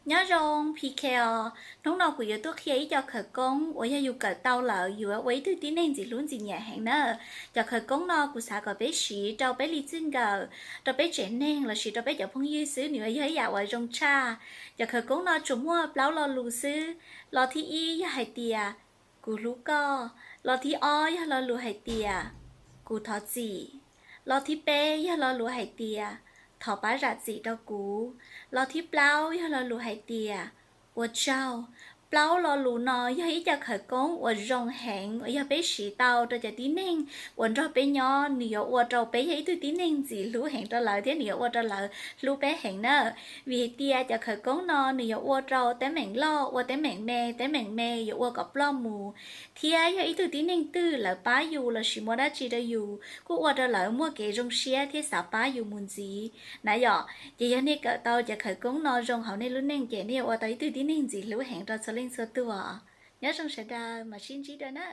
Nyob zoo P K os, hnub no kuv yuav tuaj qhia ib co khawv koob uas yog yus kawm tau lawm yuav ua ib tug tib neeg ntxim hlub ntxim nyiam heev na. Cov khawv koob no kuv xav kom peb siv rau peb li txij nkawm, rau peb tsev neeg lossis rau peb cov phooj ywg xwb, nws yuav yog ib yam uas zoo tshaj. Cov khawv koob no tsuas muaj plaub lo lus xwb. Lo thib ib yog hais tias kuv hlub koj. Lo thib ob yog lo lus hais tias kuv thov txim. Lo thib peb yog lo lus hais tias thov pab zam txim rau kuv. Lo thib plaub yog lo lus hais tias ua tsaug. Plaub lo lus no yog ib co khawv koob uas zoo heev uas yog peb siv tau rau cov tib neeg uas nrog peb nyob, nws yuav ua rau peb yog ib tug tib neeg ntxim hlub heev rau lawv thiab nws yuav ua rau lawv hlub peb heev na. Vim hais tias cov khawv koob no nws yuav ua rau teeb meem loj ua teeb meem me, teeb meem me yuav ua kom ploj mus, thiab yog ib tug tib neeg twg lawv pab yus lossis muab dab tsi rau yus kuj ua rau lawv muaj kev zoo siab thiab xav pab yus mus ntxiv na yom. Ces yog nej kawm tau cov khawv koob no zoo hauv nej lub neej ces nej yuav ua tau ib tug tib neeg ntxim hlub heev rau txhua leej txhua tus. Nyob zoo sawv daws, mam sib ntsib dua na.